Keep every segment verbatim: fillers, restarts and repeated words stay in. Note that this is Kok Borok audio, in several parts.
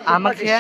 Ama khe.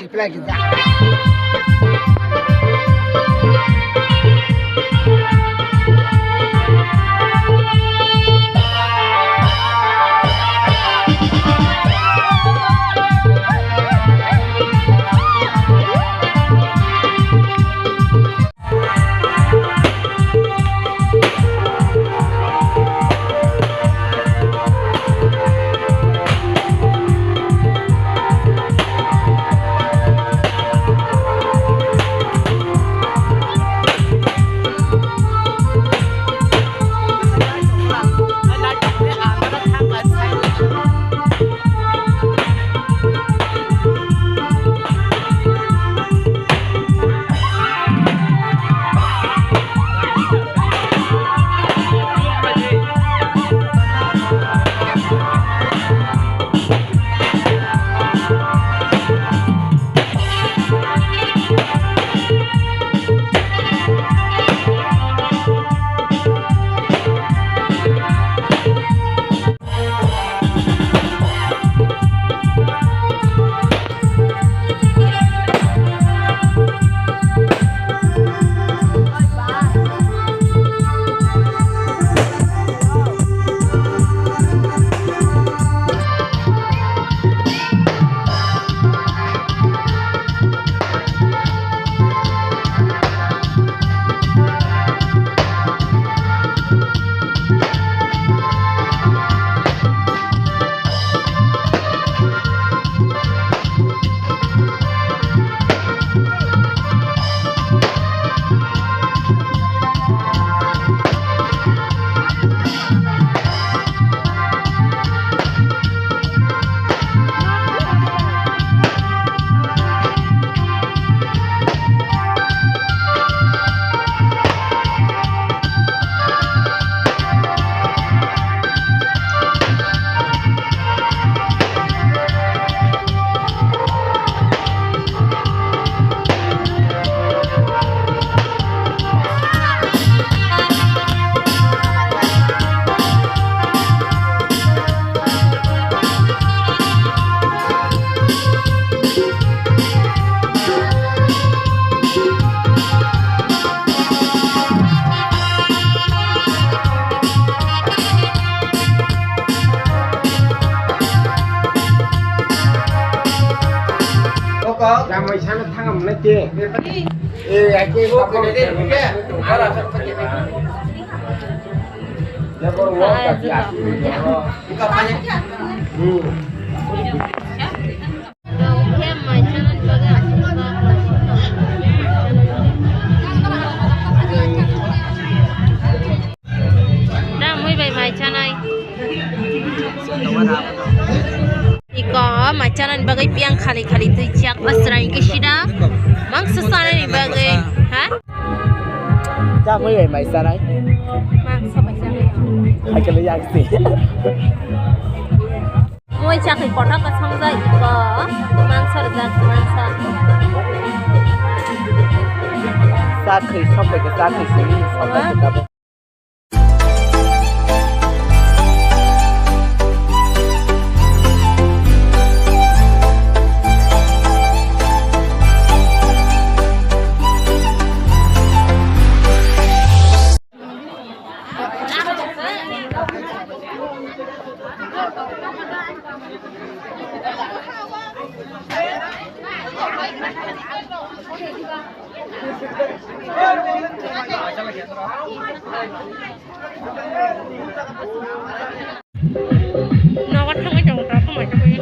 Jamai sana thangam na te. Eh, ake ko ko de. Hmm. Da mui bai mai chanai. Iko mai chanani bagwi piang khali khali twi chak asrai khe sida. Mangsa sanani bagwi, ha? Da mui bai mai chanai. Mangsa bai chanai. Hai kale yak si. Moi chakri kothok ka songjak iko mangsa rijak mangsa. Chakri sopai ke chakri sini sopai ke tabuk. Nogo thangwi tongo, tok khe mai tongwi.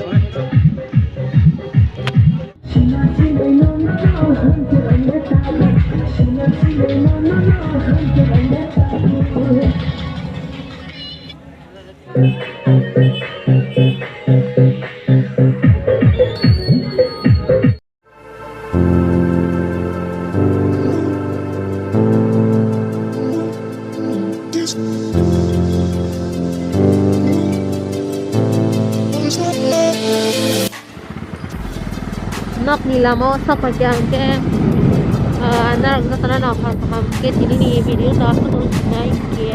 Nokni lama o sok paikha hwnkhe, ah, norok jotono nokha kaham khe tini ni video no aswk wng sinai khe.